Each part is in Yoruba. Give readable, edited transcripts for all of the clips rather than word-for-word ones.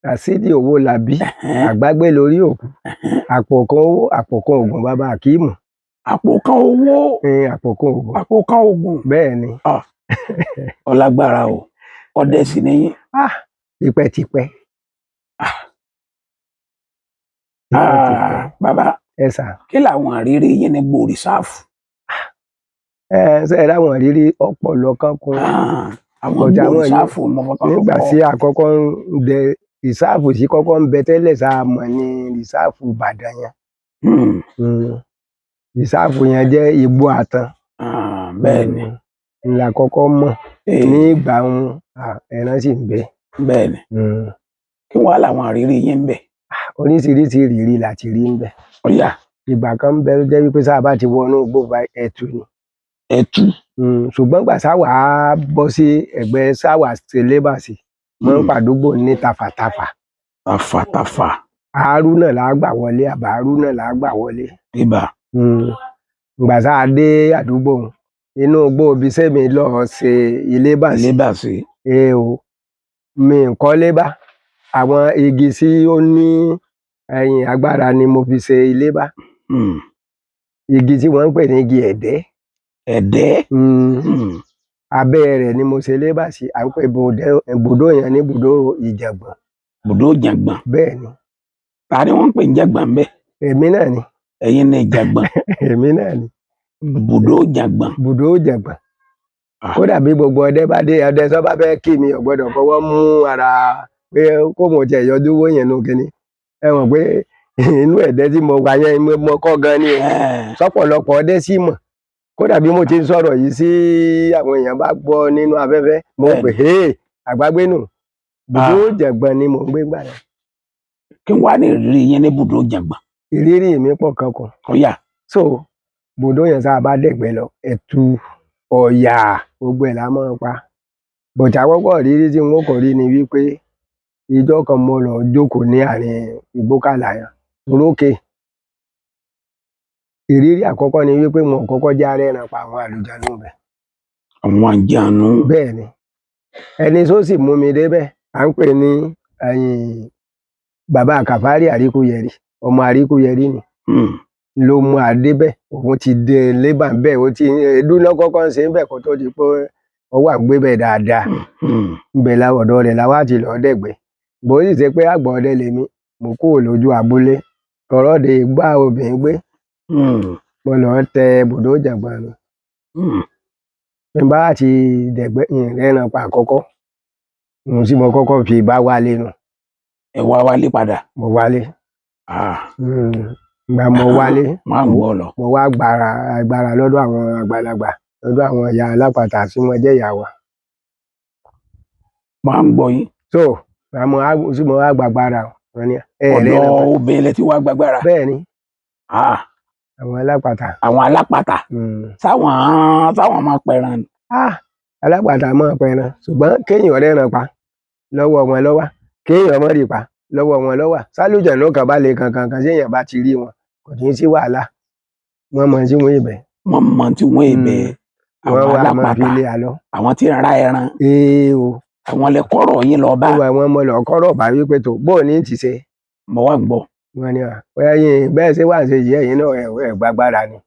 Rasidi Owólabí, Àgbágbé lórí òkú, àpò kan owó, àpò kan oògùn, bàbá Akíìmù. Àpò kan owó. Àpò kan oògùn. Àpò kan oògùn. Bẹ́ẹ̀ ni. Ọlágbára o, ọdẹ sì nìyí. Ah, tipẹ́tipẹ́. Tipẹ́tipẹ́. Bàbá. Ẹ sà. Kí làwọn àrírí yín ní gbòòrì sáàfù? Ẹ ṣe é ráwọn ìrírí ọpọlọ kan kún. Àwọn Ọjà gbòòrì wọn yìí sáàfù mọ fọkàn nígbà kọ́kọ́. tí àkọ́kọ́ ń dẹ rìsáàfù sí, kọ́kọ́ ń bẹ tẹ́lẹ̀ sáà mọ̀ ní rìsáàfù Ìbàdàn yẹn. Rìsáàfù yẹn jẹ́ igbó àtàn. Ah, bẹ́ẹ̀ ni. Ńlá kọ́kọ́ mọ̀ ní ìgbà wọn, ẹran sì ń bẹ. Bẹ́ẹ̀ ni. Kí wàá làwọn àrírí yín ń bẹ? Oríṣiríṣi ìrírí láti rí ń bẹ. Ọ̀yà. Ìgbà kan ń bẹ tó jẹ́ wípé sáà bá ti wọnú igbó báyìí, ẹtu ni. Ẹtu. Ṣùgbọ́n gbà sáwà á bọ́ sí ẹ̀gbẹ́ sáwà ṣe lébà sí wọ́n ń pàdúgbò ní tafàtafà. Tafàtafà. Àárú náà là á gbà wọlé, àbárú náà là á gbà wọlé. Ibà. Ìgbà tá a dé àdúgbò òun, inú igbó ibi sẹ́mi lọ ṣe ilé bà sí. Lébà sí. Ee o, mi ò kọ́lé bá àwọn igi tí ó ní ẹ̀yìn agbára ni mo fi ṣe ilé bá. Igi tí wọ́n ń pè ní igi ẹ̀dẹ́. Ẹ̀dẹ́. Abẹ́ rẹ̀ ni mo ṣe ilé bà sí. À ń pè ibùdó yẹn ní ibùdó Ìjàngbọ̀n. Bùdó Ìjàngbọ̀n. Bẹ́ẹ̀ ni. Ta ni wọ́n ń pè ní Ìjàngbọ̀n ń bẹ̀? Èmi náà ni. Ẹ̀yin ni Ìjàngbọ̀n. Èmi náà ni. Bùdó Ìjàngbọ̀n. Ibùdó Ìjàngbọ̀n. Ah. Kódà bí gbogbo ọdẹ bá dé, ọdẹ tó bá fẹ́ kí mi ò gbọ́dọ̀ fọwọ́ mú ara pé kó mo tiẹ̀ yọjú wó yẹn nù kínní. Ẹ mọ̀ pé inú ẹ̀dẹ́ tí mo wà yẹn mo kọ́ gan ni o. Sọ́pọ̀lọpọ̀ ọdẹ sì mọ̀. Kódà bí mo ti ń sọ̀rọ̀ yìí sí àwọn èèyàn bá gbọ́ nínú afẹ́fẹ́, mo pè é Àgbágbé nù. Ibùdó Ìjàngbọ̀n ni mò ń gbé gbà náà. Kí wàá ní ìrírí yín ní bùdó Ìjàngbọ̀n? Ìrírí mi pọ̀ kankan. Ọ̀yà. So bùdó yẹn sáà bá dẹ̀gbẹ́ lọ, ẹ̀tù, ọ̀yà, gbogbo ẹ̀ la máa ń pa. Bọ̀tí àkọ́kọ́ ìrírí tí n ó kọ́ rí ni wípé ìjọ́ kan mo lọ jókòó ní àárín igbókàlà yẹn, orókè. Ìrírí àkọ́kọ́ ni wípé wọn ò kọ́kọ́ já rẹ́ran pa àwọn àlùjànnú ibẹ̀. Àwọn àjànú. Bẹ́ẹ̀ ni. Ẹni tó sì mú mi débẹ̀, à ń pè ní ẹ̀yìn bàbá Kàfárì Àríkúyẹrí, ọmọ Àríkúyẹrí ni. Ló mú a débẹ̀, òun ti dé lébà ń bẹ̀, ó ti èédú náà kọ́kọ́ ń ṣe ń bẹ̀ kó tó di pé ó wà ń gbé bẹ̀ dáadáa. Ibẹ̀ la ọ̀dọ̀ rẹ̀ la wá ti lọ dẹ̀gbẹ́. Bó sì ṣe pé àgbà ọdẹ lèmi, mo kúrò lójú abúlé, tọrọ de gbá obìnrin gbé. Mo lọ tẹ ibùdó Ìjàngbọ̀n mi. Bí n bá ti dẹ̀gbẹ́, ìrẹ́ran pa àkọ́kọ́. Ohun tí mo kọ́kọ́ fi bá wálé nù. Ẹ wá wálé padà. Mo wálé. Ìgbà mo wálé, Máa ń gbọ́ lọ. mo wá gbára agbára lọ́dọ̀ àwọn àgbàlagbà, lọ́dọ̀ àwọn ìyá alápàtà tí wọ́n jẹ́ ìyá wa. Máa ń gbọ́ yín. So, àmọ́ tí mo wá gbàgbára wọn ni ẹ Ọ̀dọ̀ rẹ́ran pa. obìnrin lẹ ti wá gbàgbára. Bẹ́ẹ̀ ni. Àwọn alápàtà. Àwọn alápàtà. Sáwọn sáwọn máa pẹran ni. Ah, alápàtà máa pẹran, ṣùgbọ́n kéèyàn rẹ́ran pa lọ́wọ́ wọn lọ́wọ́, kéèyàn má rí pa lọ́wọ́ wọn lọ́wọ́. Sálújànnú kan bá le kankan kan séèyàn bá ti rí wọn, kò ní sí wàhálà. Wọ́n mọ tí wọ́n ìbẹ̀. Wọ́n mọ tí wọ́n èbẹ̀. Wọ́n Àwọn wá máa fi alápàtà. lé a lọ. Àwọn tí ń ra ẹran. Ee o. Àwọn lẹ kọ́rọ̀ yín lọ bá. Ó wà wọn mọ lọ kọ́rọ̀ bá wípé tó bó ní ti ṣe. Mo wá ń gbọ́. Wọ́n ní à, ẹ̀yin bẹ́ẹ̀ ṣe wà ṣe yìí, ẹ̀yin náà ẹ̀ gbàgbára ni.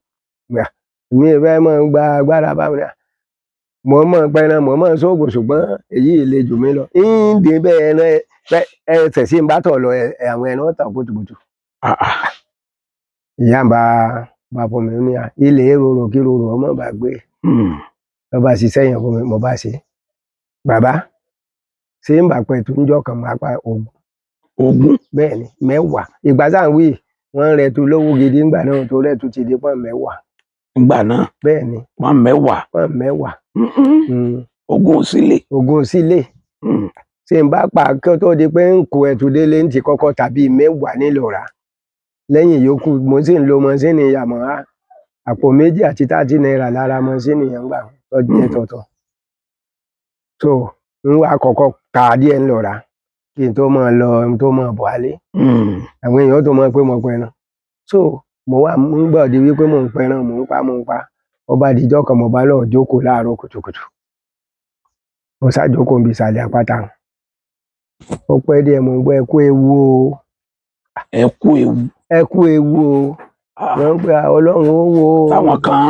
Gbà, èmi ò fẹ́ mọ̀ gba agbára báwo ni. Mo mọ̀ pẹran, mo mọ̀ sóògùn, ṣùgbọ́n èyí le jù mí lọ. Ń dé bẹ́ẹ̀ ẹran ẹ tẹ̀sí ń bá tọ̀ lọ àwọn ẹran tàn kùtùkùtù. Ìyá ń bá bá fún mi ní à, ilé rorò kí rorò ọmọ bá gbé. Lọ bá ṣiṣẹ́ yẹn fún mi, mo bá ṣe. Bàbá, ṣé ń bà pẹ̀tù ń jọ́ kan máa pa ogún. Ogún. Bẹ́ẹ̀ ni, 10. Ìgbà tá à ń wí, wọ́n ń rẹtu lówó gidi ńgbà náà tó rẹtu ti di pọ́n 10. Ńgbà náà. Bẹ́ẹ̀ ni. Pọ́n 10. Pọ́n 10. Ogún sílé. Ogún sílé. Ṣé ń bá pa kí ó tó di pé ń kó ẹtu délé ń ti kọ́kọ́ tàbí 10 nílò rà. Lẹ́yìn yòókù, mo sì ń lo mọ́sínì Yamaha. Àpò 2 àti 30 náírà lára mọ́sínì yẹn gbà tó jẹ́ tuntun. So, ń wá kọ́kọ́ ta díẹ̀ ńlọ rà kí n tó máa lọ, n tó máa bọ̀ wálé. Àwọn èèyàn tó mọ̀ pé mo pẹran. So, mo wá ń gbọ́ di wípé mò ń pẹran, mò ń pa, mò ń pa. Ó bá di ìjọ́ kan mo bá lọ jókòó láàárọ̀ kùtùkùtù. Mo sá jókòó níbi ìsàlẹ̀ àpáta. Ó pẹ́ díẹ̀, mo ń gbọ́, "Ẹ kú ewu o." Ẹ kú ewu. "Ẹ kú ewu o." Wọ́n ń pè, "Ọlọ́run ó wò ó." Táwọn kan,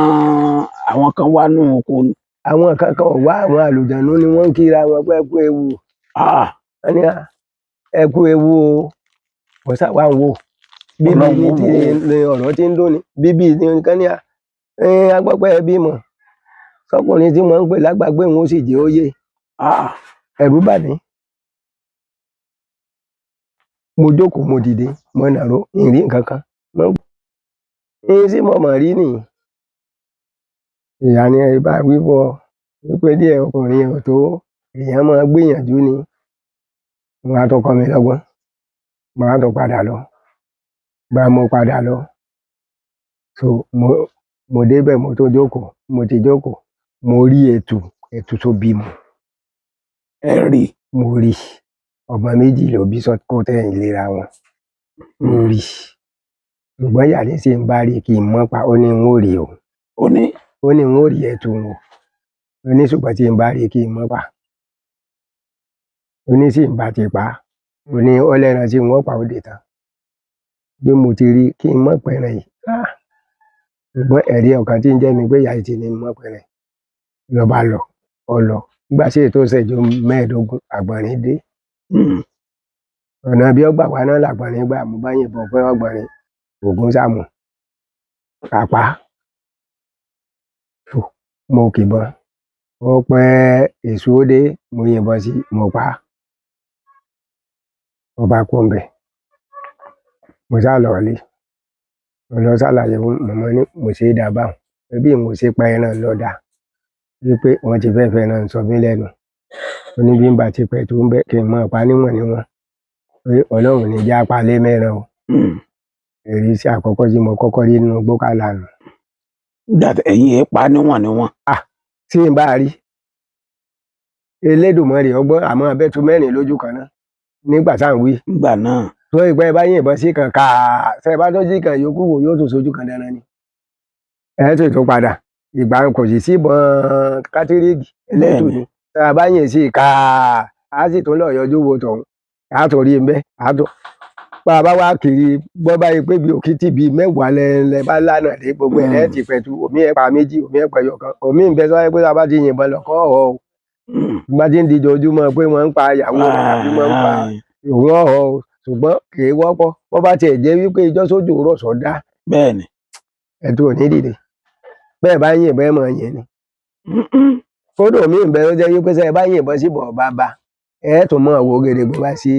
àwọn kan wà nù oko ni. Àwọn kankan ò wá, àwọn àlùjànnú ni wọ́n ń kíra wọn pé, "Ẹ kú ewu." Wọ́n ní, "Ẹ kú ewu o." Mo sá wà ń wò bíbí Ọlọ́run ní ó ti wò ó. ní ọ̀rọ̀ tí ń dún ni bíbí ní nǹkan ní agbọ́pẹ́ ẹ bímọ sọkùnrin tí wọ́n ń pè lágbàgbé òun ó sì jẹ́ òye. Ẹ̀rù bà mí, mo jókòó, mo dìde, mo nàró, ìrí nǹkan kan mo ń sí, mo mọ̀ rí nìyí. Ìyá ni ẹ bá wí fún ọ wípé díẹ̀ ọkùnrin ò tó èèyàn máa gbìyànjú ni. Wọn á tó kọ́ mi lọ́gbọ́n, mo á tó padà lọ gba, mo padà lọ. So mo débẹ̀, mo tó jókòó, mo ti jókòó, mo rí ẹtù, ẹtù tó bímọ. Ẹ rí? Mo rí ọmọ méjì ló bí sọkò tẹ̀yìn léra wọn, mo rí. Ṣùgbọ́n ìyá ní sì ń bá rí kí n mọ́ pa, ó ní n ó rí o. Ó ní? Ó ní n ó rí ẹtù o, ó ní ṣùgbọ́n tí n bá rí kí n mọ́ pa, ó ní sì ń bá ti pa, ó ní ọlẹ́ran tí wọ́n pa ó dé tán bí mo ti rí kí n mọ́ pẹ̀rẹ̀ yìí. Ṣùgbọ́n ẹ̀rí ọkàn tí ń jẹ́ mi pé ìyá yìí ti ní mọ́ pẹ̀rẹ̀ lọ́ba lọ, ọ lọ. Nígbà tí ètò ìṣẹ́jú 15, àgbọ̀nrín dé. Ọ̀nà bí ọgbà wa náà làgbọ̀nrín gbà, mo bá yìnbọn fún àgbọ̀nrín, ògùn sàmù kápá mo kìbọn, ó pẹ́, èso dé, mo yìnbọn sí, mo pa á, mo bá kú ńbẹ̀. Mo sá lọ ilé, mo lọ ṣàlàyé fún màmá ní mo ṣe é dá báwọn ẹbí mo ṣe pa ẹran lọ́dà wípé wọ́n ti fẹ́ẹ́ fẹ́ràn sọ mí lẹ́nu. Ó ní bí n bá ti pẹ̀ tó ń bẹ́ kí n máa pa níwọ̀n níwọ̀n, pé Ọlọ́run ní já palẹ̀ mẹ́ran o. Èrè sí àkọ́kọ́ tí mo kọ́kọ́ rí nínú gbókàlà nù. Nígbà tí ẹ̀yin ẹ̀ pa níwọ̀n níwọ̀n. Tí n bá rí Elédùmarè ọgbọ́n àmọ́ abẹ́tú mẹ́rin lójú kan náà nígbà tá à ń wí. Nígbà náà. Tó ìpẹ́ bá yìnbọn sí kan káà tẹ́ ẹ bá tó jí kan yòókù wò, yóò tún sojú kan dandan ni. Ẹ tó tó padà, ìgbà kò sì sí ìbọn kátírìgì ẹlẹ́tù ni. Tá a bá yìn sí káà, á sì tún lọ yọjú wo tọ̀hún, á tún rí mbẹ́, á tún bá a bá wá kiri gbọ́ báyìí pé bí òkìtì bíi 10 lẹ bá lánàá dé gbogbo ẹ̀ lẹ́ẹ̀tì pẹ̀tù omi ẹ̀ pa méjì, omi ẹ̀ pẹ̀yọ̀ kan, omi ń bẹ sọ pé tá a bá ti yìnbọn lọ kọ́ ọ̀ o. Bá ti ń di ojoojúmọ́ pé wọ́n ń pa ìyàwó rẹ̀ àbí wọ́n ń pa òun ọ̀họ́ o, ṣùgbọ́n kì í wọ́pọ̀. Bó bá tiẹ̀ jẹ́ wípé ijọ́ sójú rọ̀ sọ́dá. Bẹ́ẹ̀ni. Ẹ̀tù ò ní dìde bẹ́ẹ̀ bá yìnbọn ẹ̀ mọ̀ yẹn ni. Kódò mi ń bẹ ó jẹ́ wípé sẹ́ ẹ bá yìnbọn sí bọ̀ bàbá ẹ̀ tún mọ̀ wò gedegbe bá sí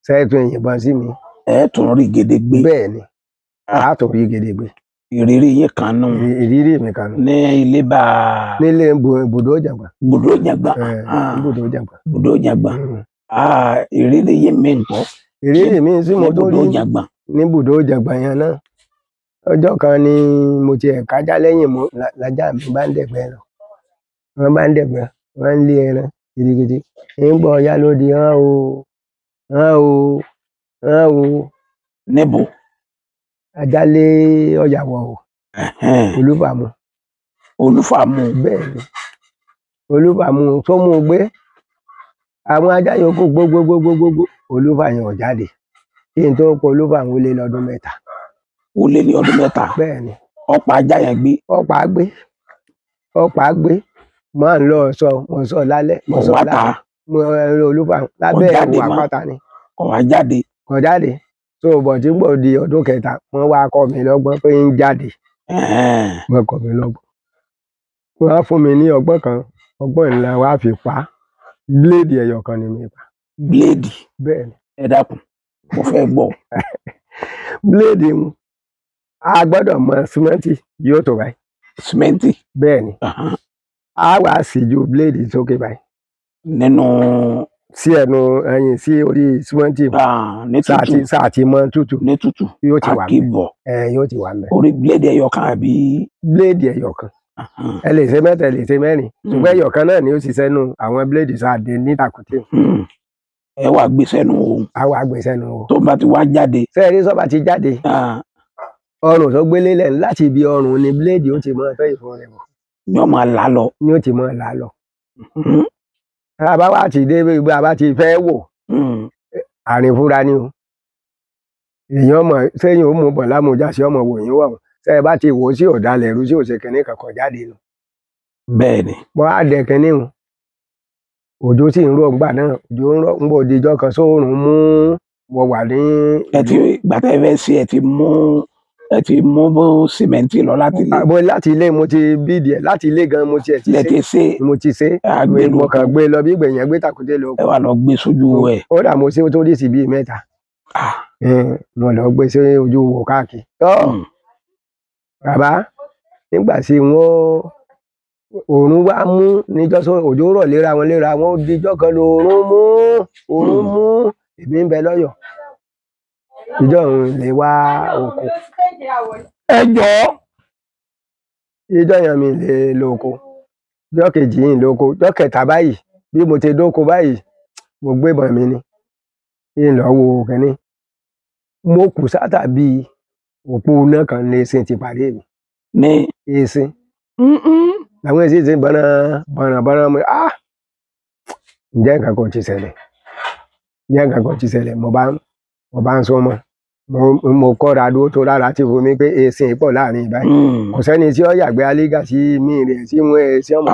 sẹ́ẹ̀tún yìnbọn sí mi. Ẹ tún rí gedegbe. Bẹ́ẹ̀ ni, a tún rí gedegbe. Ìrírí yín kan nù. Ìrírí mi kan nù. Ní ilé bá. Nílé ibùdó Ìjàngbọ̀n. Ibùdó Ìjàngbọ̀n. Ibùdó Ìjàngbọ̀n. Ibùdó Ìjàngbọ̀n. Ìrírí yín mi nǹkan. Ìrírí mi tí mo tó rí Ibùdó Ìjàngbọ̀n. Níbùdó Ìjàngbọ̀n yẹn náà, ọjọ́ kan ni mo ti ẹ̀ka já lẹ́yìn mo lájà mi bá ń dẹ̀gbẹ́ lọ, wọ́n bá ń dẹ̀gbẹ́, wọ́n ń lé ẹran gidigidi ń gbọ́ ọ̀yá lóde hàn o, hàn o, hàn o. Níbo? Ajá lé ọ̀yàwó o. Olúfàmù. Olúfàmù. Bẹ́ẹ̀ ni, Olúfàmù tó mú un gbé àwọn ajá yòókù gbogbogbogbogbò, Olúfàyàn ò jáde kí n tó pọ̀. Olúfàmù lé lọ́dún 3. Ó lé ní ọdún 3. Bẹ́ẹ̀ ni. Ọ̀pá ajá yẹn gbé. Ọ̀pá gbé, ọ̀pá gbé, máa ń lọ sọ, mo sọ lálẹ́, mo sọ lálẹ́, mo Olúfàmù lábẹ́ jáde ẹ̀wù mọ́. àpáta ni. Kò wá jáde. Kò jáde tó bọ̀ tí ń bọ̀ di ọdún kẹta, wọ́n wá kọ́ mi lọ́gbọ́n pé ń jáde. Wọ́n kọ́ mi lọ́gbọ́n, wọ́n á fún mi ní ọgbọ́n kan, ọgbọ́n ńlá wá fi pa bíléèdì ẹyọ kan ni mi pa. Bíléèdì? Bẹ́ẹ̀ ni. Ẹ dákun, mo fẹ́ gbọ́. Bíléèdì ń a gbọ́dọ̀ mọ símẹ́ǹtì yóò tó báyìí. Símẹ́ǹtì. Bẹ́ẹ̀ ni, a wá sì ju bíléèdì sókè báyìí. Nínú. Sí ẹnu ẹ̀yìn, sí orí símẹ́ǹtì. Ní tútù. Sáà ti mọ tútù. Ní tútù. Yóò ti wà ńbẹ̀. Akíbọ̀. Ẹ yóò ti wà ńbẹ̀. Orí bíléèdì ẹyọ kan àbí? Bíléèdì ẹyọ kan, ẹ lè ṣe mẹ́ta, ẹ lè ṣe mẹ́rin, ṣùgbọ́n ẹyọ kan náà ni ó ṣiṣẹ́ nù àwọn bíléèdì sáà dé ní tàkùtì. Ẹ wà gbé sẹ́nu òun. A wà gbé sẹ́nu o. Tó bá ti wá jáde. Sẹ́ẹ̀rí sọ́ba ti jáde, ọrùn tó gbélé lẹ̀, láti ibi ọrùn ni bíléèdì ó ti mọ fẹ́ ìfun rẹ̀ bọ̀. Ni ó máa là lọ. Ni ó ti mọ là lọ. Tá a bá wá ti dé bí a bá ti fẹ́ wò. Àrìn fúnra ni o. Èèyàn mọ̀ sẹ́yìn ó mú bọ̀ lámújá sí ọmọ wò yín wọ̀ wọ́n. Sẹ́ ẹ bá ti wò ó sí ọ̀dàlẹ̀ rú sí òṣè kìnní kankan jáde nù. Bẹ́ẹ̀ ni. Mo á dẹ kínní o. Òjò sì ń rọ̀ ńgbà náà. Òjò ń rọ̀ ńgbà òdìjọ́ kan sóòrùn mú. Mo wà ní Ẹ ti gbà tẹ́ ẹ fẹ́ ṣe, ẹ ti mú bó sìmẹ́ǹtì lọ láti ilé. Mo láti ilé mo ti bíìdì ẹ̀, láti ilé gan mo tiẹ̀ ti lẹ ṣe. Ti ṣe. Mo ti ṣe. Àgbélù. Mo kàn gbé lọ bí gbẹ̀yìn gbé tàkúté lọ. Ẹ wà lọ gbé sójú ẹ. Ó dà, mo ṣe ó tó rí sí bíi 3. Mo lọ gbé sí ojú wò káàkiri. Tọ́ bàbá, nígbà tí wọ́n òòrùn wá mú níjọ́ sọ òjò rọ̀ léra wọn léra wọn, ó dijọ́ kan lòórùn mú, òòrùn mú. Èmi ń bẹ lọ́yọ̀ọ́ ìjọ òun lè wá oko. Ẹ jọ̀ọ́. Ìjọ yẹn mi lè lo oko, ìjọ kejì yìí lóko, ìjọ kẹta báyìí bí mo ti dóko báyìí, mo gbébọn mi ni kí n lọ wo kínní. Mo kù sátà bíi òpó iná kan ní eṣin ti pàdé mi. Ní Eṣin làwọn èsì ṣe bọ̀nà bọ̀nà bọ̀nà. Mo ah, ǹjẹ́ nǹkan kan ti ṣẹlẹ̀? Ǹjẹ́ nǹkan kan ti ṣẹlẹ̀? Mo bá ń sún mọ́, mo kọ́ra dúró tó rárá tí fún mi pé eṣin pọ̀ láàrin báyìí. Kò sẹ́ni tí ó yàgbẹ́ alígà sí mi rẹ̀ sí wọn sí ọmọ.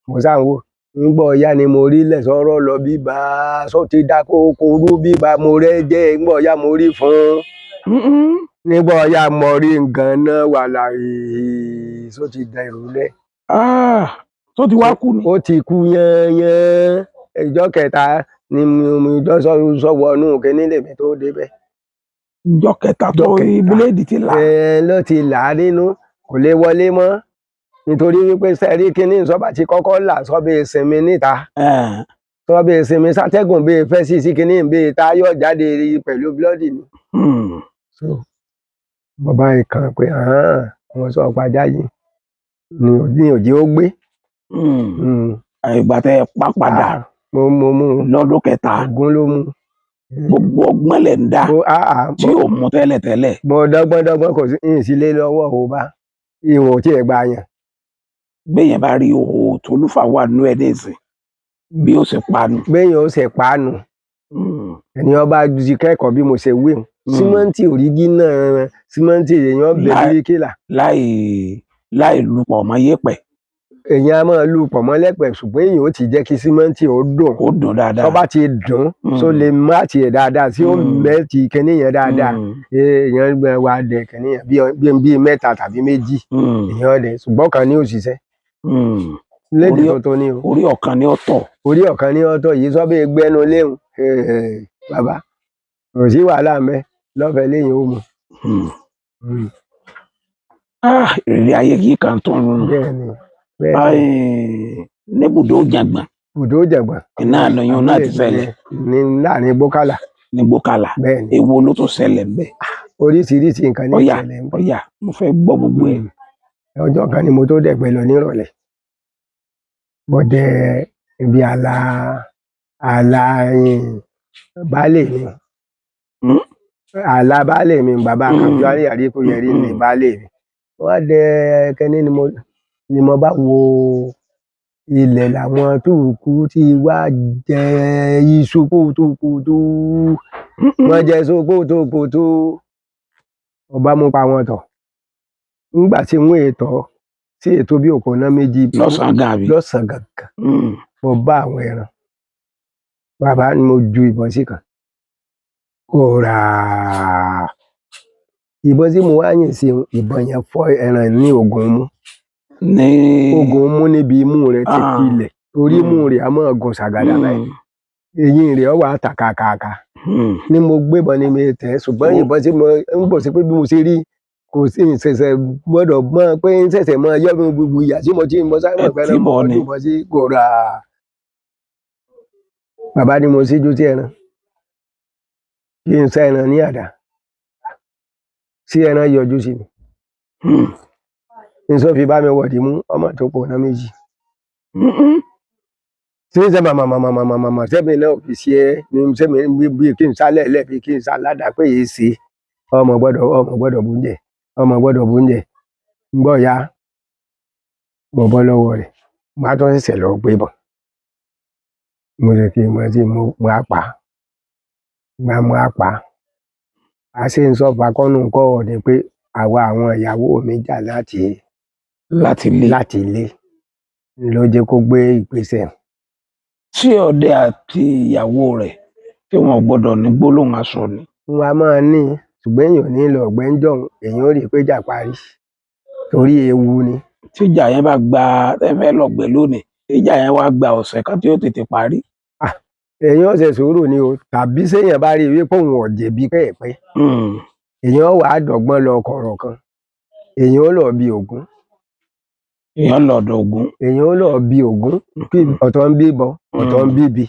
Mo sáà ń wò ń gbọ́ ya ni mo rí lẹ̀ sọ̀rọ̀ lọ bíbá sọ ti dá kókó bíbá mo rẹ́ jẹ́ ń gbọ́ ya mo rí fún nígbà ya mo rí nǹkan náà wà láàyè sọ ti da ìrọ̀lẹ́. Ah, tó ti wá kú ni. Ó ti kú yányán. Ìjọ kẹta ni mo jọ sọ wọnú kínní lèmi tó débẹ̀. Ìjọ kẹta tó Ìjọ kẹta. Búléèdì ti là. Ẹ ló ti là á nínú, kò lè wọlé mọ́ nítorí wípé sẹ́rí kínní sọ́ba ti kọ́kọ́ là sọ́bẹ̀ sinmi níta, sọ́bẹ̀ sinmi sátẹ́gùn bíi fẹ́ sí sí kínní bíi táyọ̀ jáde pẹ̀lú búlọ́ọ̀dì ni. So bàbá yìí kan pé wọ́n sọ pàjá yìí ni òjì ó gbé. Ìgbà tẹ ẹ pa padà. Ah, mo mú Lọ́dún kẹta. Ogún ló mú. Gbogbo ọgbọ́n lẹ̀ ń dá Mo ah ah tí ò mú tẹ́lẹ̀ tẹ́lẹ̀. Mo dọ́gbọ́n dọ́gbọ́n, kò sí ìsílẹ̀ lọ́wọ́ ò bá ìwọ̀n ò tiẹ̀ gbà yàn. Béèyàn bá rí òhò tolúfà wà nú ẹ nísìn, bí ó ṣe panu. Béèyàn ó ṣe pàánù. Ẹni ọba ti kẹ́kọ̀ọ́ bí mo ṣe wí hùn, símẹ́ǹtì òrígínà símẹ́ǹtì èèyàn bẹ bíríkìlà. Láì lupọ̀ mọ́ yẹ̀pẹ̀. Èèyàn á máa lu pọ̀ mọ́ lẹ́pẹ̀, ṣùgbọ́n èèyàn ó ti jẹ́ kí símẹ́ǹtì ó dùn. Kó dùn dáadáa. Tó bá ti dùn, só lè má tiẹ̀ dáadáa tí ó mẹ́tì kínní yẹn dáadáa. Èèyàn gbẹ wá dẹ kínní yẹn bí 3 tàbí 2. Èèyàn dẹ, ṣùgbọ́n kan ní òṣìṣẹ́ lédè tuntun ni o. Orí ọ̀kan ni ó tọ̀. Orí ọ̀kan ní ọ̀tọ̀ yìí sọ bí gbẹnu léhùn. Bàbá, kò sí wàhálà mẹ́ lọ́fẹ̀ẹ́ léyìn ó mu. Ah, ìrírí ayé kìí kan tó ń rún. Bẹ́ẹ̀ ni, bẹ́ẹ̀ ni. Níbùdó jàngbọ̀n. Bùdó jẹ̀gbọ̀n. Iná àlọyún náà ti ṣẹlẹ̀. Ní láàrin gbókàlà. Ní gbókàlà. Bẹ́ẹ̀ ni. Èwo ló tún ṣẹlẹ̀ ńbẹ̀? Oríṣiríṣi nǹkan ní Ọ̀yà ìṣẹ̀lẹ̀ ńbẹ̀. Ọ̀yà, mo fẹ́ gbọ́ gbogbo ẹ̀. Ọjọ́ kan ni mo tó dẹ̀gbẹ́ lọ nírọ̀lẹ́. Mo dẹ ibi àlà àlà baálé mi. Àlà baálé mi, bàbá Kàbíọ́lì Àríkúyẹrí ni baálé mi. Wọ́n dẹ kẹ́ni ni mo bá wo ilẹ̀ làwọn túùkù tí wá jẹ iṣu kútukùtù. Wọ́n jẹ iṣu kútukùtù. Mo bá mú pa wọn tọ̀. Nígbà tí wọ́n ètò sí ètò bí òkò náà 2. Lọ́sàn-án gan àbí? Lọ́sàn-án gangan. Mo bá àwọn ẹran. Bàbá ni mo ju ìbọn sí kan. Kòrà. Ìbọn tí mo wá yìn sí, ìbọn yẹn fọ́ ẹran ní ògùn mú. Ní Ògùn mú níbi imú rẹ̀ ti kilẹ̀. Torí imú rẹ̀ a máa gùn ṣàgàdà báyìí. Eyín rẹ̀ ó wà tà kàkàkà. Ní mo gbébọn ni mi tẹ̀, ṣùgbọ́n ìbọn tí mo ń bọ̀ sí pé bí mo ṣe rí kò sí ìṣẹ̀ṣẹ̀ gbọ́dọ̀ mọ̀ pé ń ṣẹ̀ṣẹ̀ mọ yọ́ mi gbogbo ìyà tí mo ti ń bọ́ sáré Ẹ mọ̀ pé tí bọ̀ ni. ìbọn sí kòrà. Bàbá ni mo síjú sí ẹran. Kí n sá ẹran ní àdá. Sí ẹran yọjú sí mi. N sọ fi bá mi wọ̀dí mú ọmọ tó pọ̀ náà 2. Tí ń sẹ́ màmàmàmàmàmà sẹ́mi náà fi ṣe é ní sẹ́mi bí kí n sálẹ̀ lẹ́bi kí n sá ládàá pé èé ṣe. Ọmọ gbọ́dọ̀ bú oúnjẹ. Ọmọ gbọ́dọ̀ bú oúnjẹ. Ń gbọ́ ya. Mo bọ́ lọ́wọ́ rẹ̀. Màá tún ṣẹ̀ṣẹ̀ lọ gbé bọ̀. Mo sì kí n mọ sí mo á pa gba mo á pa á ṣe ń sọ fakọ́nù kọ́ ọ ni pé àwa àwọn ìyàwó mi jà láti Láti ilé. Láti ilé ló jẹ́ kó gbé ìgbésẹ̀. Tí ọdẹ àti ìyàwó rẹ̀ tí wọn ò gbọ́dọ̀ ní gbólóhùn asọ̀ ni? Wọn a máa ní, ṣùgbọ́n èèyàn ò ní lọ ọ̀gbẹ́ ń jọ̀hún, èèyàn ó rí i pé ìjà parí torí ewu ni. Tíjà yẹn bá gba ẹ fẹ́ lọ̀gbẹ́ lónìí, tíjà yẹn wá gba ọ̀sẹ̀ kan tí ó tètè parí. Èèyàn ó ṣe sùúrù ni o, tàbí séèyàn bá rí i wípé òun ò jẹ̀bi pẹ́ẹ̀pẹ́, èèyàn wàá dọ́gbọ́n lọ kọ̀rọ̀ kan, èèyàn ó lọ bí Ògún. Èèyàn lọ ọ̀dọ̀ Ògún. Èèyàn ó lọ bí Ògún kí ọ̀tọ̀ ń bíbọ, ọ̀tọ̀ ń bíbi.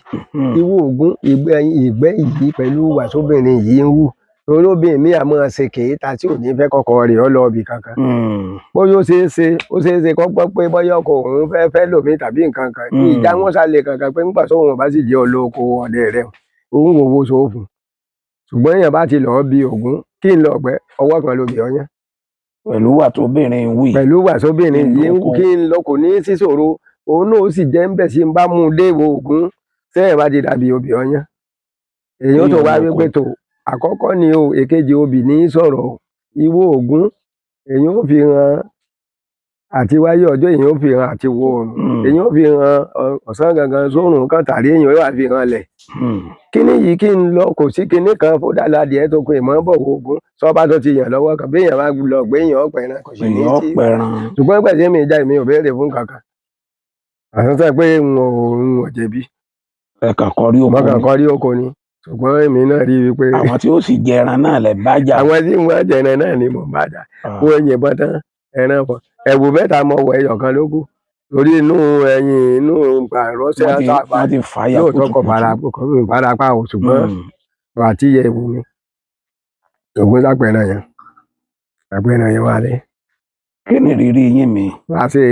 Ìwọ Ògún, ìgbẹ́ ìgbẹ́ yìí pẹ̀lú wàsóbìnrin yìí ń wù torí obìnrin mi àmọ́ ṣe kèéta tí ò ní fẹ́ kọ́kọ́ rẹ̀ ọ lọ ibì kankan. Bóyá ó ṣeé ṣe, ó ṣeé ṣe kó gbọ́ pé bóyá ọkọ òun fẹ́ fẹ́ lòmíì tàbí nǹkan kan. Ìjà wọn sálẹ̀ kankan pé ńgbà tóun ò bá sì jẹ́ olóko ọdẹ rẹ̀, òun wò wo sófin. Ṣùgbọ́n èèyàn bá ti lọ́ọ́ bí Ògún kí n lọ gbẹ́ ọwọ́ kan ló bì ọyán. Pẹ̀lú wà tóbìnrin wí. Pẹ̀lú wàsóbìnrin yìí ń kí n lọ kò ní í síṣòro, òun náà ó sì jẹ́ ń bẹ̀ sí ń bá mú un dé ìwọ Ògún sẹ́yìn bá ti dàbí obì ọyán. Èèyàn tó wá wípé tó àkọ́kọ́ ni o, èkejì obì ní í sọ̀rọ̀ ìwọ Ògún, èèyàn ó fi hàn àti wáyé ọjọ́, èèyàn ó fi hàn àti wọ oòrùn, èèyàn ó fi hàn ọ̀sán gangan sórùn kan tàrí, èèyàn ó wà fi hàn lẹ̀. Kíní yìí kí n lọ kò sí kíní kan fódà ládìẹ tó pé ìmọ̀ bọ̀ wọ Ògún sọ́ba tó ti yàn lọ́wọ́ kan bí èèyàn bá lọ gbé èèyàn ọ̀pẹ̀ ẹran kò sì ní Èèyàn sí. pẹran. Ṣùgbọ́n pẹ̀sẹ̀ mi ìjà mi ò béèrè fún kankan. Àtúntò pé n ò jẹ̀bi. Ẹ kàn kọrí oko Mo kàn ni. kọrí oko ni. Ṣùgbọ́n èmi náà rí i wípé Àwọn tí ó sì jẹran náà lẹ bá jà. Àwọn tí wọ́n jẹran náà ni mò ń bá jà. Wọ́n yìnbọn tán ẹran fọ. Ẹ̀wù mẹ́ta mo wọ, ẹyọ kan ló kù. Torí inú ẹyin inú pàrọ̀sẹ̀ àtàfà Wọ́n ti fà á ya lóòótọ́ kò kùtùkùtù. Fara kò fara pa o, ṣùgbọ́n àti yẹ ẹ̀wù mi. Ògún sápẹ̀rẹ̀ yẹn. Àpẹẹrẹ yẹn wá dé. Kí ni ìrírí yín mi? Wá ṣe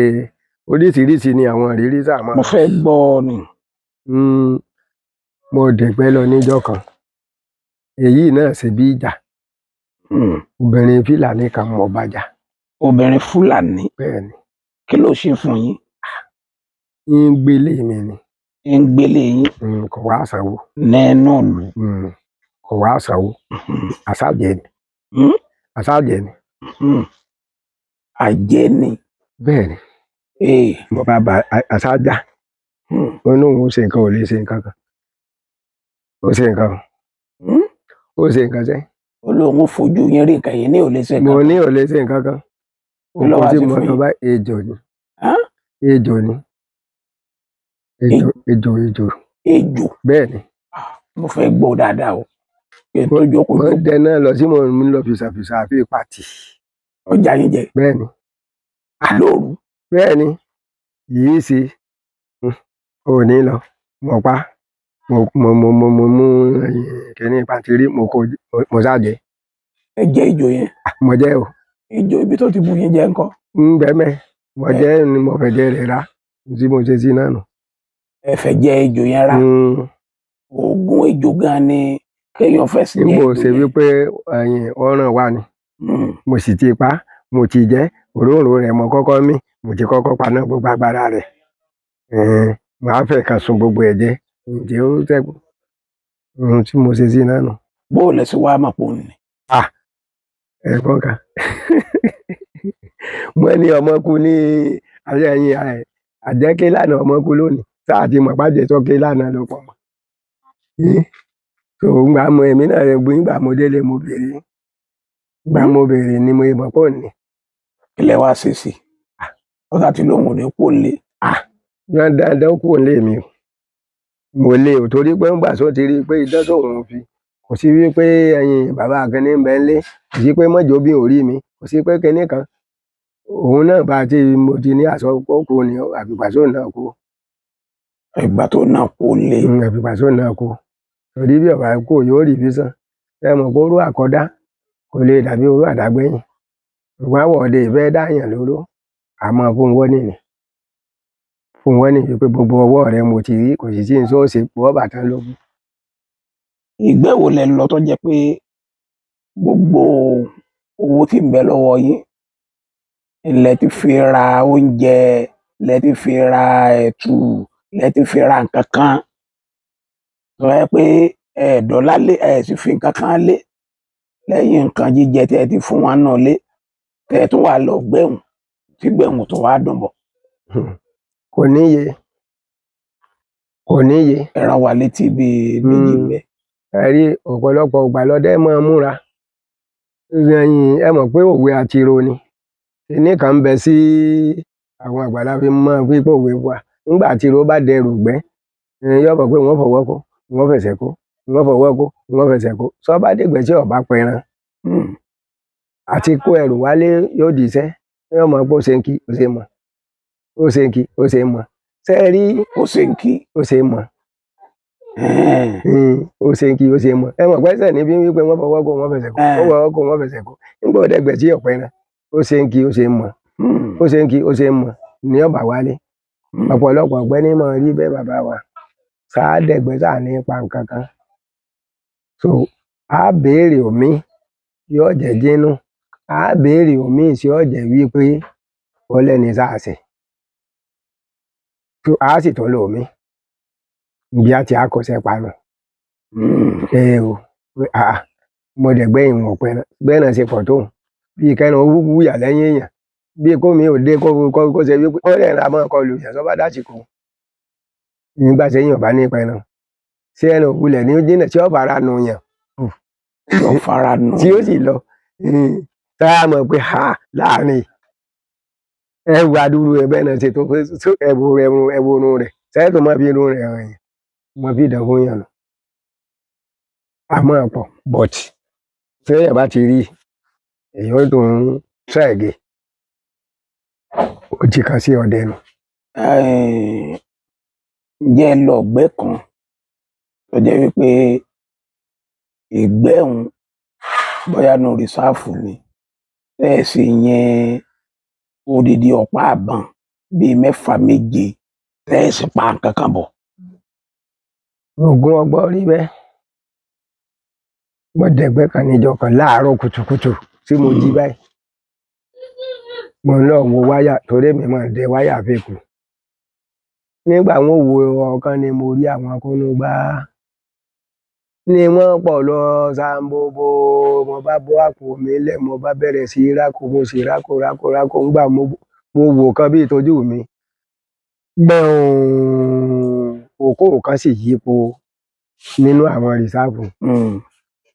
oríṣiríṣi ni àwọn ìrírí sáà mọ́. Mo fẹ́ gbọ́ ọ ni. Mo dẹ̀gbẹ́ lọ níjọ́ kan. Èyí náà ṣe bí ìjà. Obìnrin Fúlàní kan mọ̀ bá jà. Obìnrin Fúlàní. Bẹ́ẹ̀ni. Kí ló ṣe fún yín? Ń gbélé mi ni. Ń gbélé yín. Kò wá sanwó. Nínú ìlú. Kò wá sanwó. Àṣàjẹ ni. Àṣàjẹ ni. Àjẹ́ ni. Bẹ́ẹ̀ni. Mo bá ba àṣàjà. Ó ní òun ó ṣe nǹkan, ò lè ṣe nǹkan kan. Ó ṣe nǹkan. Ó ṣe nǹkan sẹ́. Ó lóun fojú yín rí nǹkan yìí ní ò lè ṣe nǹkan. Mo ní ò lè ṣe nǹkan kan. Kí ló Oko wá tí ṣe mo fún lọ yín? bá ejò ni. Ejò ni. Ejò ejò ejò. Ejò. Bẹ́ẹ̀ni. Mo fẹ́ gbọ́ dáadáa o. Kí n tó jókòó Mo jókòó. dẹ náà lọ sí mo ń lọ fìsàfìsà àfi pàtì. Ọjà yín jẹ. Bẹ́ẹ̀ni. Lóru. Bẹ́ẹ̀ni. Yìí ṣe ò ní lọ. Mo pa. Mo mo mo mo mo mú kíní pàtìrí mo kó mo sá jẹ. Ẹ jẹ ejò yẹn. Mo jẹ o. Ejò ibi tó ti bu yín jẹ ńkọ́? Ń bẹ́ mẹ́. Mo jẹ́ ni mo fẹ́ jẹ rẹ̀ rà. Tí mo ṣe sí náà nù. Ẹ fẹ́ jẹ ejò yẹn rà. Oògùn ejò gan ni kéèyàn fẹ́ sí jẹ Níbo ejò ṣe yẹn. wípé ẹyin ọ̀ràn wa ni. Mo sì ti pa, mo ti jẹ, òróǹro rẹ̀ mo kọ́kọ́ mí, mo ti kọ́kọ́ paná gbogbo agbára rẹ̀. Màá fẹ́ kan sun gbogbo ẹ̀ jẹ. Ǹjẹ́ ó ṣẹ́gun? Ohun tí mo ṣe sí náà nù. Bó o lẹ ṣe wá mọ̀ pé òun ni? Ẹ̀gbọ́n kan. Mo ní ọmọ kú ní ayé ẹyin àjẹké lánàá, ọmọ kú lónìí. Sáà ti mọ̀ pàjẹ́ tó ké lánàá ló pọ̀ mọ́. So ngbà mo èmi náà gbé ngbà mo délé mo béèrè. Ngbà mo béèrè ni mo mọ̀ pé òun ni. Kí lẹ wá ṣe sí? Ó sá ti lóun ò ní kú òǹlé. Wọ́n dáadáa ó kúrò nílé mi o. Mo lé o torí pé ńgbà tó ti rí i pé idán tóun fi kò sí wípé ẹyin bàbá akínní ń bẹ ńlé, kò sí pé mọ́jọ́ bí ò rí mi, kò sí pé kinní kan. Òun náà bá ti mo ti ní aṣọ ó kú ni àfìgbà tóun náà kú. Ìgbà tó náà kú òǹlé. Àfìgbà tóun náà kú. Torí bí ọ̀bá kú yóò rí bí sàn. Ẹ mọ̀ pé orú àkọ́dá kò lè dàbí orú àdágbẹ́yìn. Ṣùgbọ́n àwọ̀ ọdẹ ìfẹ́ dáyàn lóró. Àmọ́ fún wọn nìyí. Fún wọn nìyí pé gbogbo ọwọ́ rẹ mo ti rí, kò sì sí ní tó ṣe bọ́ bàtà ló kú. Ìgbẹ́ wo lẹ lọ tó jẹ́ pé gbogbo owó tí ń bẹ lọ́wọ́ yín lẹ ti fi ra oúnjẹ, lẹ ti fi ra ẹ̀tù, lẹ ti fi ra nǹkan kan? Tó yẹ pé ẹ dọ́là lé, ẹ sì fi nǹkan kan lé lẹ́yìn nǹkan jíjẹ tẹ́ ẹ ti fún wọn náà lé, tẹ́ ẹ tún wà lọ gbẹ̀hùn tí gbẹ̀hùn tó wá dùn bọ̀. Kò níye, kò níye. Ẹ rán wa létí bíi méjì Mm. bẹ́ẹ̀. Ẹ rí ọ̀pọ̀lọpọ̀ ìgbà lọdẹ máa ń múra. Ẹ̀yin ẹ mọ̀ pé òwe àtirò ni. Kinní kan ń bẹ sí àwọn àgbàlá fi mọ́ pípé òwe wa. Nígbà tiro bá dẹrù ìgbẹ́, yóò mọ̀ pé wọ́n fọwọ́ kó, wọ́n fẹsẹ̀ kó, wọ́n fọwọ́ kó, wọ́n fẹsẹ̀ kó. Sọ bá dìgbẹ́ tí ọba pẹran, àti kó ẹrù wálé yóò di iṣẹ́. Yóò mọ̀ pé ó ṣe ń kí, ó ṣe mọ̀. Ó ṣe ń kí, ó ṣe mọ̀. Ṣé ẹ rí? Ó ṣe ń kí. Ó ṣe mọ̀. Ó ṣe ń kí, ó ṣe mọ̀. Ẹ mọ̀ pé ẹsẹ̀ níbí wípé wọ́n fọwọ́ kó, wọ́n fẹsẹ̀ kó, wọ́n fọwọ́ kó, wọ́n fẹsẹ̀ kó. Nígbà ó dẹ̀gbẹ́ tí ọ̀pẹ rán, ó ṣe ń kí, ó ṣe mọ̀. Ó ṣe ń kí, ó ṣe mọ̀ ní ọ̀bà wálé. Ọ̀pọ̀lọpọ̀ ọ̀gbẹ́ ní mọ̀ rí bẹ́ẹ̀ bàbá wa. Ṣáá dẹ̀gbẹ́ sáà ní ipa nǹkan kan. So, a béèrè omi yóò jẹ́ jínú. A béèrè omi tí yóò jẹ́ wípé ó lẹ́ni sáà ṣe. So, a sì tún lo omi. Bí a ti á kọṣẹ́ panu. Ẹ o, pé àà, mo dẹ̀gbẹ́ ìwọ̀n ọ̀pẹ rán. Bẹ́ẹ̀ náà ṣe pọ̀ tó. Bí kẹ́ran ó wúyà lẹ́yìn èèyàn. Bí kó mi ò dé kó kó ṣe wípé ó rẹ̀ ra mọ́ kọlù ìyàn sọ bá dásìkò. Nígbà tí èèyàn bá ní pẹran. Ṣé ẹran òwúlẹ̀ ní ó jìnnà tí ó fara nù yàn? Yóò fara nù. Tí ó sì lọ. Tá a mọ̀ pé ha láàrin. Ẹ wo adúrú ẹ bẹ́ẹ̀ náà ṣe tó pé ẹ wo rẹ̀, ẹ wo irun rẹ̀. Ṣé ẹ tó máa fi irun rẹ̀ hàn yàn? Mo fi ìdánwò yàn lọ. A máa pọ̀, but tí èèyàn bá ti rí, èèyàn ó tún try again. Ó ti kan sí ọdẹ nù. Ǹjẹ́ ẹ lọ ìgbẹ́ kan tó jẹ́ wípé ìgbẹ́ òun bóyá nínú rìsáàfù ni, tẹ́ ẹ sì yẹn odidi ọ̀pá àbọ̀n bíi mẹ́fà méje tẹ́ ẹ sì pa nǹkan kan bọ̀? Ògùn ọgbọ́n rí bẹ́ẹ̀. Mo dẹ̀gbẹ́ kan níjọ́ kan láàárọ̀ kùtùkùtù tí mo jí báyìí. Mo lọ wo wáyà torí èmi máa dẹ wáyà fẹ́kù. Nígbà wọ́n wo ọ̀kan ni mo rí àwọn akúnúgbá. Ni wọ́n pọ̀ lọ ṣàǹbòbò. Mo bá bọ́ àpò mi lẹ̀, mo bá bẹ̀rẹ̀ sí í rákò, mo sì rákò, rákò, rákò. Nígbà mo wò kan bí ìtọ́jú mi. Gbẹ̀ùn òkú kan sì yípo nínú àwọn rìsáàfù.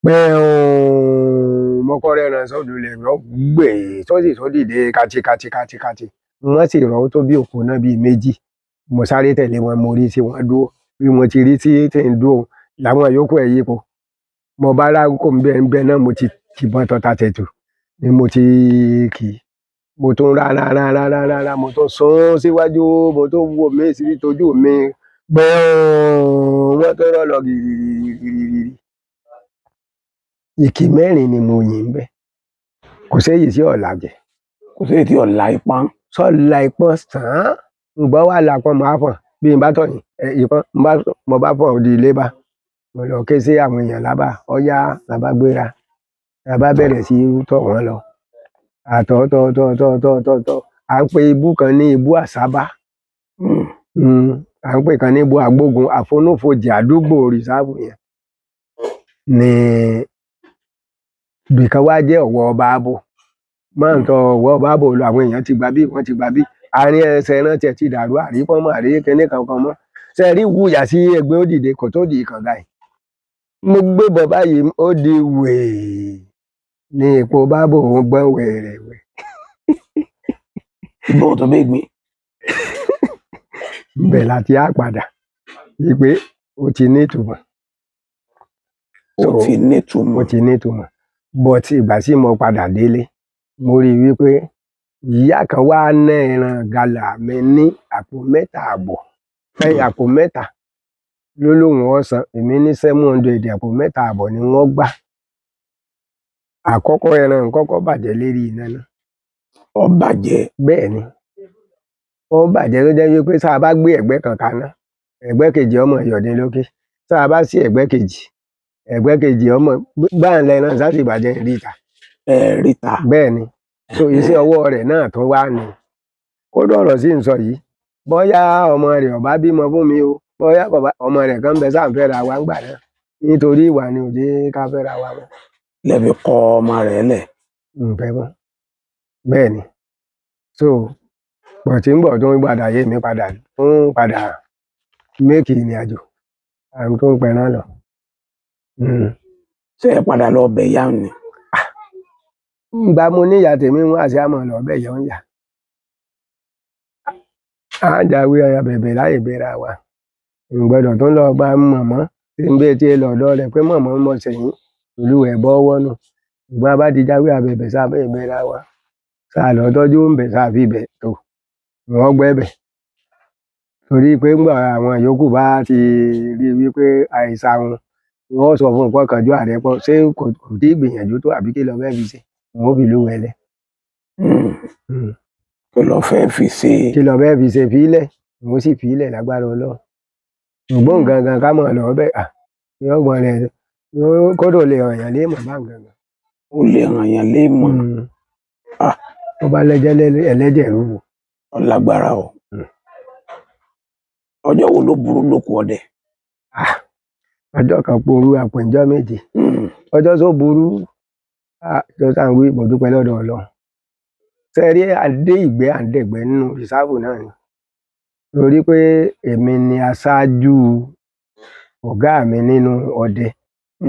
Gbẹ̀ùn mo kọ́ rẹ́ran sọ́dún lẹ̀ lọ gbè tó sì tó dìde kati kati kati kati. Wọ́n sì rọ́ tó bí òkú náà bí méjì. Mo sáré tẹ̀lé wọn, mo rí tí wọ́n dúró. Bí mo ti rí tí tí ń dúró, làwọn yòókù ẹ̀ yípo. Mo bá rákò ń bẹ náà mo ti tìbọn tọ́ta tẹ̀tù ni mo ti kì í. Mo tún rá rá rá rá rá rá rá, mo tún sún síwájú, mo tún wò mí síbi tójú mi. Gbẹ̀ùn wọ́n tó rọ́ lọ gìrìrìrìrìrì. Ìkì mẹ́rin ni mo yìn ń bẹ. Kò séyìí tí ò làjẹ̀. Kò séyìí tí ò la ipọ́n. Sọ la ipọ́n sàn án. Ǹgbọ́ wà lápọ́n máa fọ̀n. Bí n bá tọ̀yìn, ẹ ìpọ́n, mo bá fọ̀n ó di ilé bá. Mo lọ ké sí àwọn èèyàn lábá. Ọ̀yá la bá gbéra. La bá bẹ̀rẹ̀ sí í tọ̀ wọ́n lọ. Àtọ̀ tọ̀ tọ̀ tọ̀ tọ̀ tọ̀ tọ̀. À ń pe ibú kan ní ibú àsábá. À ń pè kan ní ibú àgbógun, àfonúfojì àdúgbò rìsáàfù yẹn. Ní ibìkan wá jẹ́ ọ̀wọ́ ọba abo. Máa ń tọ ọ̀wọ́ ọba abo lọ, àwọn èèyàn ti gba bí, wọ́n ti gba bí. Àárín ẹsẹ̀ ẹran tiẹ̀ ti dàrú, àrí pọ́n mọ́, àrí kíní kankan mọ́. Ṣé ẹ rí wúyà sí ẹgbẹ́ ó dìde kò tó di kànga yìí. Mo gbé bọ̀ báyìí, ó di wèè ní ipò bábò ń gbọ́n wẹ̀rẹ̀wẹ̀. Ìbọn tó bẹ́ẹ̀ gbin. Ibẹ̀ láti á padà wípé ó ti ní ìtumọ̀. Ó ti ní ìtumọ̀. Ó ti ní ìtumọ̀. But ìgbà tí mo padà délé, mo rí i wípé ìyá kan wá ná ẹran gàlà mi ní àpò mẹ́ta àbọ̀. Àpò mẹ́ta ló lóun ó san. Èmi ní 700, àpò mẹ́ta àbọ̀ ni wọ́n gbà. Àkọ́kọ́ ẹran kọ́kọ́ bàjẹ́ lérí iná náà. Ó bàjẹ́. Bẹ́ẹ̀ ni. Ó bàjẹ́ tó jẹ́ wípé tá a bá gbé ẹ̀gbẹ́ kan kaná, ẹ̀gbẹ́ kejì ọmọ ìyọ̀dín lókè. Tá a bá sí ẹ̀gbẹ́ kejì ọmọ gbá ń lẹ náà sá sì bàjẹ́ ríta. Ẹ ríta. Bẹ́ẹ̀ ni. So iṣẹ́ ọwọ́ rẹ̀ náà tún wá ni. Kódà ọ̀rọ̀ sì ń sọ yìí. Bóyá ọmọ rẹ̀ ò bá bímọ fún mi o. Bóyá bàbá ọmọ rẹ̀ kan ń bẹ sáà ń fẹ́ra wa ńgbà náà, nítorí ìwà ni ò jẹ́ ká fẹ́ra wa mọ́. Lẹ fi kọ ọmọ rẹ̀ lẹ̀. Ń fẹ́ mọ́. Bẹ́ẹ̀ ni. So, but ń gbọ̀ tó ń padà yé mi padà, ń padà make ìrìn àjò, à ń tó ń pẹran lọ. Ṣé ẹ padà lọ bẹ̀ ìyá ni? Ńgbà mo ní ìyá tèmi ń wá sí àmọ́ lọ bẹ̀ yẹn ń yà. A jáwé abẹ̀bẹ̀ láì bẹ̀rẹ̀ wa. N gbọdọ̀ tó lọ bá mọ̀mọ́ tí ń bẹ́ tí ẹ lọ ọ̀dọ̀ rẹ̀ pé mọ̀mọ́ mọ̀ sẹ́yìn olú ẹ̀ bọ́ wọ́nù. Ṣùgbọ́n a bá ti jáwé abẹ̀bẹ̀ sáà bẹ́ẹ̀ bẹ̀rẹ̀ wa. Sáà lọ tọ́jú ń bẹ̀ sáà fi bẹ̀ tó. Wọ́n gbẹ́ bẹ̀. Torí pé ńgbà àwọn yòókù bá ti rí wípé àìsàn wọn, wọ́n ó sọ fún un pé ọ̀kánjúà rẹ̀ pọ̀, ṣé kò tí ì gbìyànjú tó àbí kí lọ fẹ́ fi ṣe? Wọ́n ó fi lú wẹlẹ̀. Kí lọ fẹ́ fi ṣe? Kí lọ fẹ́ fi ṣe fílẹ̀? Wọ́n sì fílẹ̀ lágbára Ọlọ́run. Ṣùgbọ́n gangan ká mọ̀ lọ bẹ́ẹ̀, à, yóò gbọ́n rẹ̀, kódò lè hàn yàn léèmọ̀ bá gangan. Ó lè hàn yàn léèmọ̀. Ah. Ó bá lẹ́jẹ́ ẹlẹ́jẹ̀ rúru. Ó lágbára o. Ọjọ́ wo ló burú lóko ọdẹ? Ah. Ọjọ́ kan porú àpèjọ méje. Ọjọ́ tó burú, ah, ọjọ́ tá ń wí, mo dúpẹ́ lọ́dọ̀ Ọlọ́run. Ṣé ẹ rí adé ìgbẹ́ à ń dẹ̀gbẹ́ nínú rìsáàfù náà ni? Torí pé èmi ni aṣáájú ọ̀gá mi nínú ọdẹ.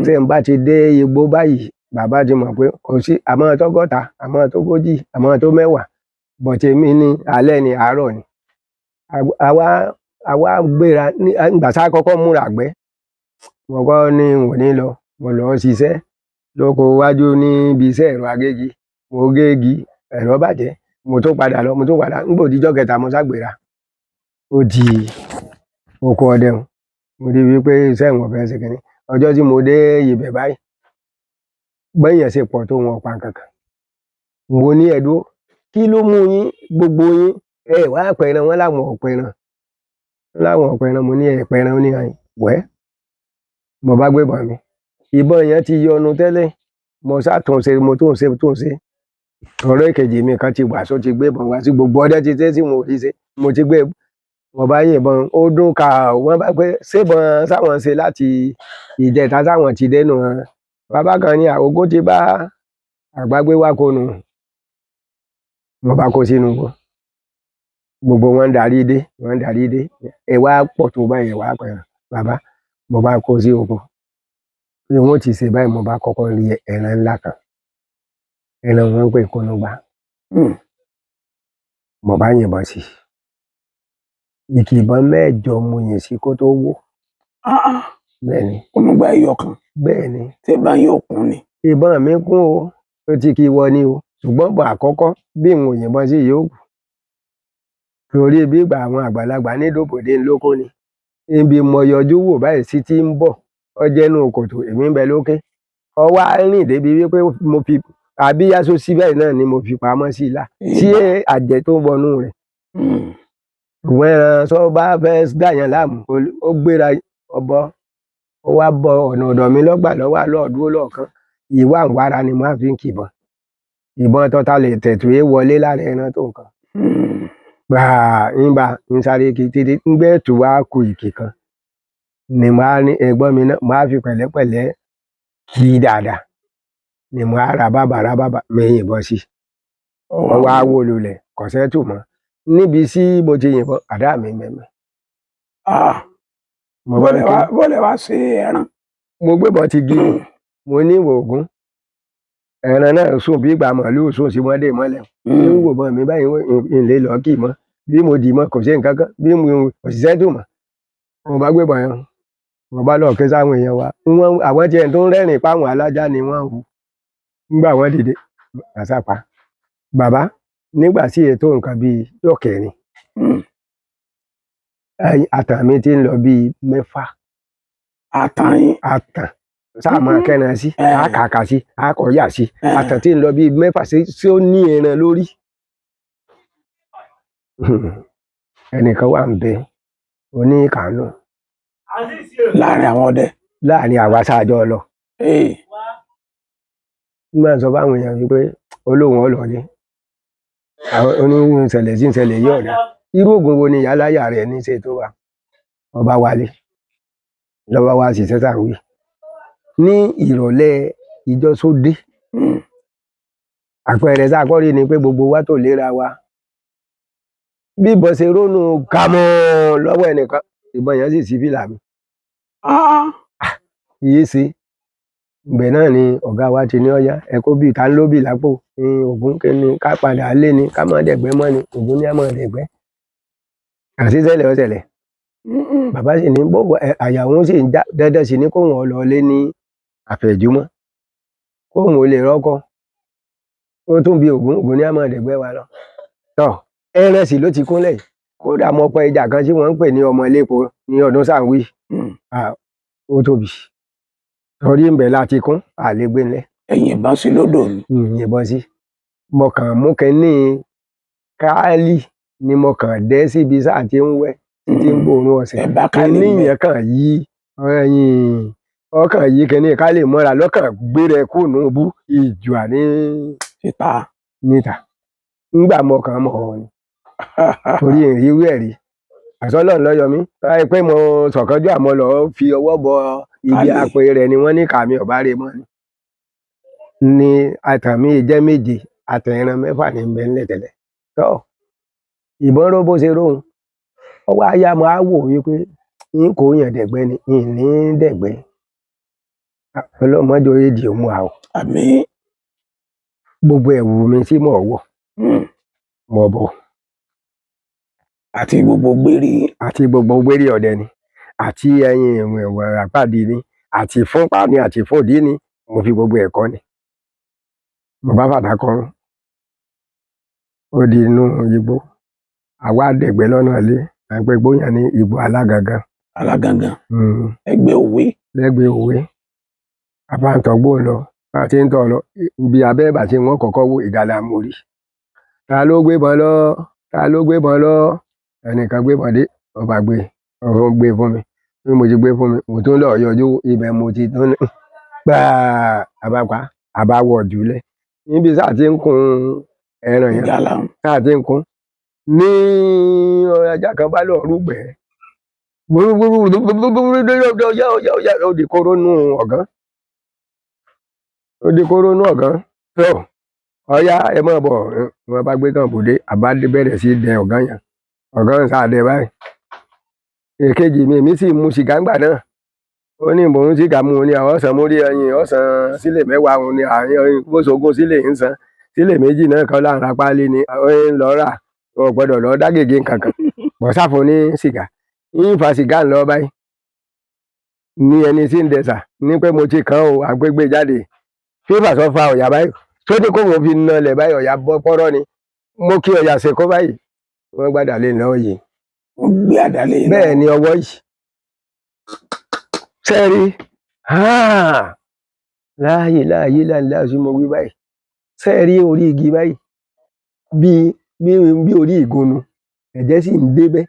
Tí n bá ti dé igbó báyìí, bàbá ti mọ̀ pé kò sí, àmọ́ tọ́gọ́ta, àmọ́ tógójì, àmọ́ tó mẹ́wàá. But èmi ni alẹ́ ni àárọ̀ ni. Àwa gbéra ní, ìgbà tá kọ́kọ́ múra àgbẹ̀. Mo kọ́ ní n ò ní lọ, mo lọ ṣiṣẹ́ lóko wájú níbi iṣẹ́ ẹ̀rọ agégi. Mo gé igi, ẹ̀rọ bàjẹ́. Mo tún padà lọ, mo tún padà. Nígbà òdìjọ́ kẹta mo ságbéra. Ó di oko ọdẹ un. Mo rí wípé iṣẹ́ ìwọ̀n fẹ́ ṣe kìíní. Ọjọ́ tí mo dé ibẹ̀ báyìí, gbẹ̀yìn ṣe pọ̀ tó wọn pa nǹkan kan. Mo ní ẹ dúró, kí ló mú yín gbogbo yín? Ẹ wá pẹran, wọ́n láwọn ò pẹran. Láwọn ò pẹran, mo ní ẹ pẹran ó ní àyìn. Wẹ́. Mo bá gbé ìbọn mi. Ìbọn yẹn ti yọnu tẹ́lẹ̀. Mo sá tún ṣe, mo tún ṣe, tún ṣe. Ọ̀rẹ́ kejì mi kan ti wà, só ti gbé ìbọn wá sí gbogbo ọdẹ ti dé tí mo rí ṣe. Mo ti gbé, mo bá yìn ìbọn, ó dún ka, wọ́n bá pé ṣé ìbọn sáwọn ṣe láti ìjẹta sáwọn ti dé nù wọn. Bàbá kan ní àgógó ti bá àgbàgbé wá kónú. Mo bá kó sínú igbó. Gbogbo wọn ń darí dé, wọ́n ń darí dé. Ẹ wá pọ̀ tó báyìí, ẹ wá pẹran. Bàbá, mo bá kó sí oko. Bí wọ́n ti ṣe báyìí, mo bá kọ́kọ́ rí ẹran ńlá kan. Ẹran wọn ń pè kónúgbá. Mo bá yìnbọn sí i. Ìkì ìbọn mẹ́jọ mo yìn sí kó tó wó. Ah ah. Bẹ́ẹ̀ ni. Kónúgbá ẹyọ kan. Bẹ́ẹ̀ ni. Ṣé ìbọn yóò kún ni? Ìbọn mi kún o, ó ti kí wọ ni o. Ṣùgbọ́n ìbọn àkọ́kọ́ bí n ò yìnbọn sí yóò kú. Torí bí ìgbà àwọn àgbàlagbà ní dòbòdé ńlókó ni. Ibi mo yọjú wò báyìí sí tí ń bọ̀, ó jẹ́nu kòtò, èmi ń bẹ lókè. Ó wá rìn débi wípé mo fi abíyá só síbẹ̀ náà ni mo fi pamọ́ sí i lá. Sí àjẹ́ tó wọnú rẹ̀. Ṣùgbọ́n ẹran tó bá fẹ́ dàyàn láàmú, ó gbéra ọbọ, ó wá bọ ọ̀nà ọ̀dọ̀ mi lọ́gbà lọ́wọ́ lọ́ọ̀ dúró lọ́ọ̀kan. Ìwà ń wára ni màá fi ń kì ìbọn. Ìbọn tọ́ta lè tẹ̀tù é wọlé lára ẹran tó nǹkan. Gbàá ń bá ń sáré kí títí ń gbé ètò wá ku ìkì kan. Ni màá ní ẹ̀gbọ́n mi náà, màá fi pẹ̀lẹ́pẹ̀lẹ́ kí dáadáa. Ni màá ra bàbà ra bàbà, mi yìnbọn sí i. Wọ́n wá wó lulẹ̀, kò sẹ́tù mọ́. Níbi tí mo ti yìnbọn, àdá mi mẹ́mẹ́. Ah. Mo bá ní kí Bọ́lẹ̀ wá ṣe ẹran. Mo gbébọn ti gé, mo ní ìwò ògún. Ẹran náà sùn bí ìgbà màlúù sùn sí wọ́n dé mọ́lẹ̀. Ń wò bọ́n mi báyìí, ń lè lọ kì í mọ́. Bí mo dì mọ́ kò ṣe nǹkan kan, bí mo kò sì sẹ́tù mọ́. Mo bá gbébọn yẹn, mo bá lọ ké sáwọn èèyàn wa. Wọ́n, àwọn tí ẹ̀ tó ń rẹ́rìn-ín páwọn alájá ni wọ́n hù. Nígbà wọ́n dìde, àṣàpá. Bàbá, nígbà tí ètò nǹkan bí ọjọ́ kẹrin, àtàn mi ti ń lọ bí mẹ́fà. Àtàn yín? Àtàn. Sáà máa kẹ́ran sí, á kàkà sí, á kọ̀yà sí. Àtàn tí ń lọ bí mẹ́fà sí ó ní ẹran lórí. Ẹnìkan wà ń bẹ, oní ìkànnù. Láàrin àwọn ọdẹ. Láàrin àwa sáàjọ lọ. Nígbà sọ fáwọn èèyàn wípé olóhùn ọlọ́ni. Àwọn oníṣẹ̀lẹ̀ sí ìṣẹ̀lẹ̀ yìí ọ̀dà. Irú ògùn wo ni ìyá láyà rẹ̀ ní ṣe tó wà? Ọba wálé lọ́ba wá ṣiṣẹ́ tá à ń wí ní ìrọ̀lẹ́ ìjọ sódé. Àpẹẹrẹ tá a kọ́ rí ni pé gbogbo wa tó léra wa bí ìbọn ṣe rónú kàmọ́ lọ́wọ́ ẹnìkan, ìbọn yẹn sì sí fìlà mi. Yìí ṣe ibẹ̀ náà ni ọ̀gá wa ti ní ọ̀yá ẹ̀kọ́ bíi ta ń lóbì lápò ní Ògún kí ni ká padà lé ni ká má dẹ̀gbẹ́ mọ́ ni Ògún ní á má dẹ̀gbẹ́. Àṣìṣẹ̀lẹ̀ ọ̀ṣẹ̀lẹ̀. Bàbá sì ní bó àyà òun sì ń já dandan, sì ní kóun ó lọ lé ní àfẹ̀júmọ́ kóun ò lè rọ́kọ. Ó tún bí Ògún, Ògún ní á má dẹ̀gbẹ́ wa lọ. Tọ́ ẹran sì ló ti kúnlẹ̀ yìí. Kódà mo pẹ ìjà kan tí wọ́n ń pè ní ọmọ iléepo ní ọdún sáà ń wí. Ó tóbi torí ń bẹ̀ láti kún àlégbé ńlẹ̀. Ẹ̀yìn ìbọn sí lódò ni. Yìnbọn sí mo kàn mú kínní káálí ni mo kàn dẹ́ síbi sáà tí ń wẹ̀ títí ń gbóòórùn ọ̀sẹ̀. Ẹ bá kálí kínní ń bẹ̀. Yẹn kàn yí ẹyìn ọkàn yí kínní káálí mọ́ra lọ́kàn gbére kúnnù bú ìjùà ní síta. Níta ńgbà mo kàn mọ̀ ọ́ ni torí ìrírí ẹ̀ rí àsọlọ́run lọ́yọ̀ mi báyìí pé mo sọ̀kánjú àmọ́ lọ́ọ́ fi ọwọ́ bọ ibi Kálí. Àpè rẹ̀ ni wọ́n ní kàmí ọ̀bá rẹ̀ mọ́ ni ni àtàn mi jẹ́ 7 àtàn ẹran 6 ní bẹ́ẹ̀ ńlẹ̀ tẹ́lẹ̀ tọ́ ìbọn ró bó ṣe róhun. Ọwọ́ aya máa wò wípé n kò yàn dẹ̀gbẹ́ ni n ní dẹ̀gbẹ́. Ọlọ́mọdé èdè òun àwọ̀. Àmín. Gbogbo ẹ̀wù mi tí mò ń wọ̀ mọ̀ bọ̀. Àti gbogbo gbére. Àti gbogbo gbére ọ̀dẹ ni àti ẹyin ìwọ̀n ìwọ̀n àpáàdì ni àti fúnpá ni àti fòdí ni mo fi gbogbo ẹ̀kọ́ ni. Mo bá fàdá kọrún. Ó di inú igbó. Àwa dẹ̀gbẹ́ lọ́nà ilé. À ń pè igbó yẹn ní igbó alágangan. Alágangan. Ẹgbẹ́ òwe. Lẹ́gbẹ̀ẹ́ òwe. A bá ń tọgbó lọ. Bá a ti ń tọ̀ lọ. Ibi abẹ́ ìbà tí wọ́n kọ́kọ́ wò ìgalà mórí. Ta ló gbébọn lọ? Ta ló gbébọn lọ? Ẹnìkan gbébọn dé. Ọba gbé. Ọ̀run gbé fún mi. Bí mo ti gbé fún mi, mo tún lọ yọjú ibẹ̀ mo ti tún ní. Gbàá! A bá pa. A bá wọ̀ jùlẹ̀. Níbi sáà tí ń kun ẹran yẹn. Ìgalà. Sáà tí ń kun. Ní ajá kan bá lọ rúgbẹ̀ẹ́. Ó di kóró nú ọ̀gán. Ó di kóró nú ọ̀gán. Tó ọ̀yá ẹ máa bọ̀. Wọ́n bá gbé kàn bòde. Àbá bẹ̀rẹ̀ sí dẹ ọ̀gán yẹn. Ọ̀gán ń sáà dẹ báyìí. Èkejì mi, èmi sì mu sìgá ńgbà náà. Ó ní mò ń sìgá mu ní àwọn ọ̀sán mórí ẹyin ọ̀sán sílẹ̀ 10 òun ni àárín bó ṣogún sílẹ̀ ń san. Sílẹ̀ 2 náà kan lára páálí ni ó ń lọ rà. Ò gbọdọ̀ lọ dá gègé nǹkankan. Bọ̀ sáfún ní sìgá. Ń fa sìgá ń lọ báyìí. Ní ẹni tí ń dẹ̀sà ní pé mo ti kàn ó àgbégbé jáde. Fífà sọ fa ọ̀yà báyìí. Tó ní kó mo fi na ilẹ̀ báyìí ọ̀yà bọ́ pọ́rọ́ ni. Mo kí ọ̀yà ṣe kó báyìí. Wọ́n gbàdá lé lọ́wọ́ yìí. Wọ́n gbé àdá lé lọ́wọ́. Bẹ́ẹ̀ ni ọwọ́ yìí. Sẹ́ẹ̀rí. Láàyè láàyè láàyè sí mo wí báyìí. Sẹ́ẹ̀rí orí igi báyìí. Bí bí bí orí ìgúnnu. Ẹ̀jẹ̀ sì ń débẹ̀.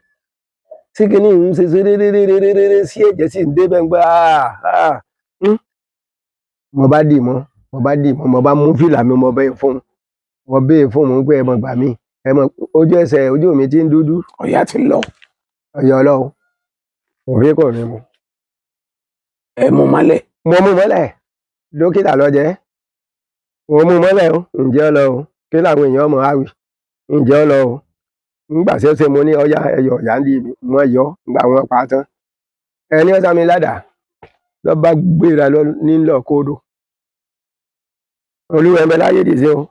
Tí kinní ń ṣe ṣeréréréréré sí ẹ̀jẹ̀ sì ń débẹ̀ ń gbà. Mo bá dì mọ́, mo bá dì mọ́, mo bá mú fìlà mi, mo bẹ́ fún un. Mo bẹ́ fún un pé ẹ mọ̀ gbà mí. Ẹ mọ̀ ojú ẹsẹ̀ ojú mi ti ń dúdú. Ọ̀yà ti lọ. Ọ̀yà ọlọ́run. Òfin kò ní mu. Ẹ mú mọ́lẹ̀. Mo mú mọ́lẹ̀. Dókítà lọ jẹ́. Mo mú mọ́lẹ̀ o. Ǹjẹ́ ọ lọ o? Kí làwọn èèyàn mọ̀ á wí? Ǹjẹ́ ọ lọ o? Ńgbà tí ó ṣe mo ní ọ̀yà ẹyọ ọ̀yà ń di mi. Wọ́n yọ ńgbà wọ́n pa á tán. Ẹni ó sá mi ládàá lọ bá gbéra lọ nílò kódó. Olúwa ẹ̀mẹ́ láyé dìde o.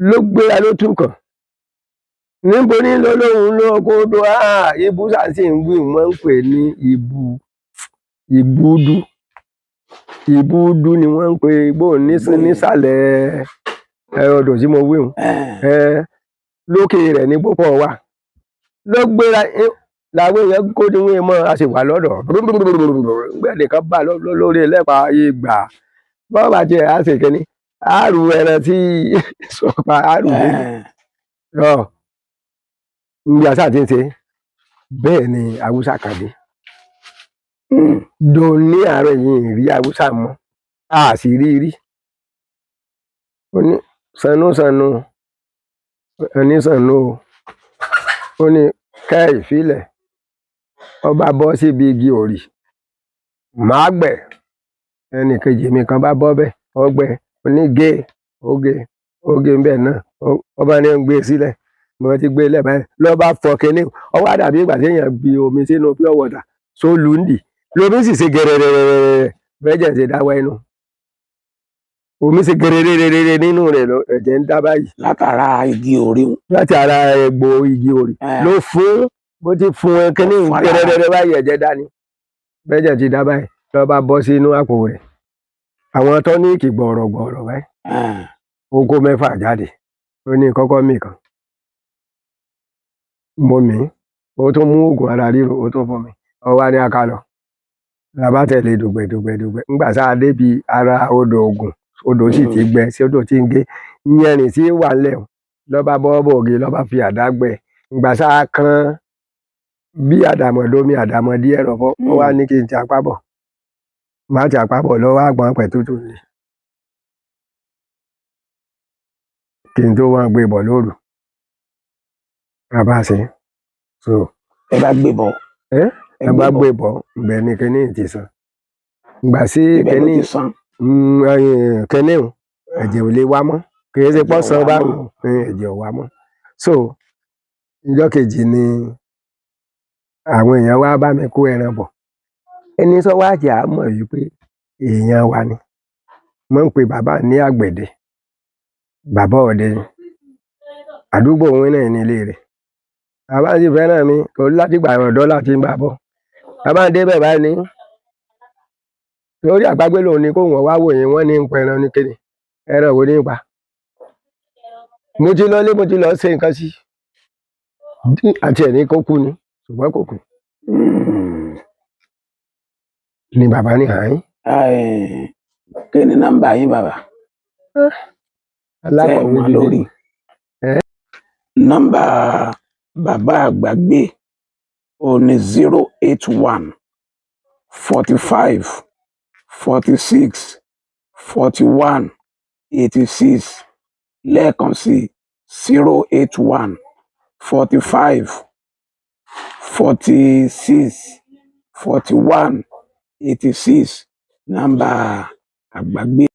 Ló gbéra ló tún kàn. Níbo ní lọ lóhùn ló kódó? Ibú sáà sì ń wí wọ́n ń pè ní ibú ìbúdú. Ìbúdú ni wọ́n ń pè igbó nísàlẹ̀ odò tí mo wí hùn. Lókè rẹ̀ ní púpọ̀ wà. Ló gbéra làwọn èèyàn kó ní wọ́n mọ́ a sì wà lọ́dọ̀. Gbẹ̀dẹ̀ nìkan bá lórí ẹlẹ́pàá ìgbà. Bọ́ọ̀bà tiẹ̀ á sì kíní. Á rù ẹran tí sọ̀pá á rù mí. Ọ̀ níbi àṣà tí ń ṣe. Bẹ́ẹ̀ ni Haúsá kan dé. Dòní àárọ̀ yìí rí Haúsá mọ́. A sì rí rí. Ó ní sànú sànú. Ẹni sànú o. Ó ní ká ìfilẹ̀. Ó bá bọ́ síbi igi òrì, màá gbẹ̀. Ẹnì kejì mi kan bá bọ́ bẹ́ẹ̀, ó gbẹ, onígé, ó gé, ó gé ńbẹ̀ náà. Ó bá ní ń gbé sílẹ̀. Mo ti gbé lẹ̀ báyìí. Lọ́ bá fọ kinní. Ó wá dàbí ìgbà tí èèyàn bi omi sínú pure water só lù ú ndì. Lomi sì ṣe gẹ̀rẹ̀rẹ̀rẹ̀rẹ̀ bẹ́jẹ̀ ṣe dáwọ́ inú. Omi ṣe gẹ̀rẹ̀rẹ̀rẹ̀rẹ̀ nínú rẹ̀ lọ, ẹ̀jẹ̀ ń dá báyìí. Látara igi òrí un. Láti ara egbò igi òrì. Ló fún bó ti fún ẹ kinní Ó fún ara. gẹ̀rẹ̀rẹ̀rẹ̀ báyìí, ẹ̀jẹ̀ dání. Bẹ́jẹ̀ ti dá báyìí. Lọ́ bá bọ́ sínú àpò rẹ̀. Àwọn tọ́níìkì gbọ̀rọ̀gbọ̀rọ̀ báyìí. Ó kó 6 jáde. Ó ní kọ́kọ́ mì kan. Mo mì í. Ó tún mú oògùn ara ríro, ó tún fún mi. Ó wá ní aká lọ. La bá tẹ̀lé dùgbẹ̀ dùgbẹ̀ dùgbẹ̀. Ńgbà tá a débi ara odò Ògùn, odò sì ti gbẹ, sí odò tí ń gé. Iyanrìn tí wà ńlẹ̀ o. Lọ́ bá bọ́ bòògì, lọ́ bá fi àdá gbẹ. Ńgbà tá a kan bí àdàmọ̀dómi àdàmọ̀dí ẹrọ̀fọ̀, ó wá ní kí n ti apá bọ̀. Má ti apá bọ̀ lọ́wọ́ àgbọ̀n pẹ̀ tútù ni. Kí n tó wá gbé bọ̀ lóru. Bàbá ṣe. So. Ẹ bá gbé bọ̀. Ẹ́ ẹ bá gbé bọ̀, ibẹ̀ ni kinní ti sàn. Ìgbà sí Ibẹ̀ ló kinní ti sàn. Kinní o, ẹ̀jẹ̀ ò lè wá mọ́. Kì í ṣe Ẹ̀jẹ̀ pọ́ ò sàn wá bá mọ́. wò, ẹ̀jẹ̀ ò wá mọ́. So ìjọ́ kejì ni àwọn èèyàn wá bá mi kó ẹran bọ̀. Ẹni sọ wá jẹ́ à mọ̀ wípé èèyàn wa ni. Wọ́n ń pe bàbá ní àgbẹ̀dẹ. Bàbá ọdẹ ni. Àdúgbò wọn náà ní ilé rẹ̀. Bàbá sì fẹ́ràn mi, torí láti ìgbà ọ̀dọ́ láti ń bá bọ̀. Bàbá ń dé bẹ̀ báyìí ní. Torí àpagbé lòun ní kó wọ́n wá wò yín, wọ́n ní ń pa ẹran ní kíni. Ẹran wo ní ń pa? Mo ti lọ ilé, mo ti lọ ṣe nǹkan sí. Àti ẹ̀ ní kó kú ni, ṣùgbọ́n kò kú. Ni bàbá ní àyín. Kí ni nọ́mbà yín bàbá? Alákọ̀wé Tẹ́ ẹ mọ̀ dídé. lórí. Nọ́mbà bàbá àgbàgbé ò ní 081 45 46 41 86, lẹ́ẹ̀kan sí 081 45 46 41 86, nọ́mbà àgbàgbé.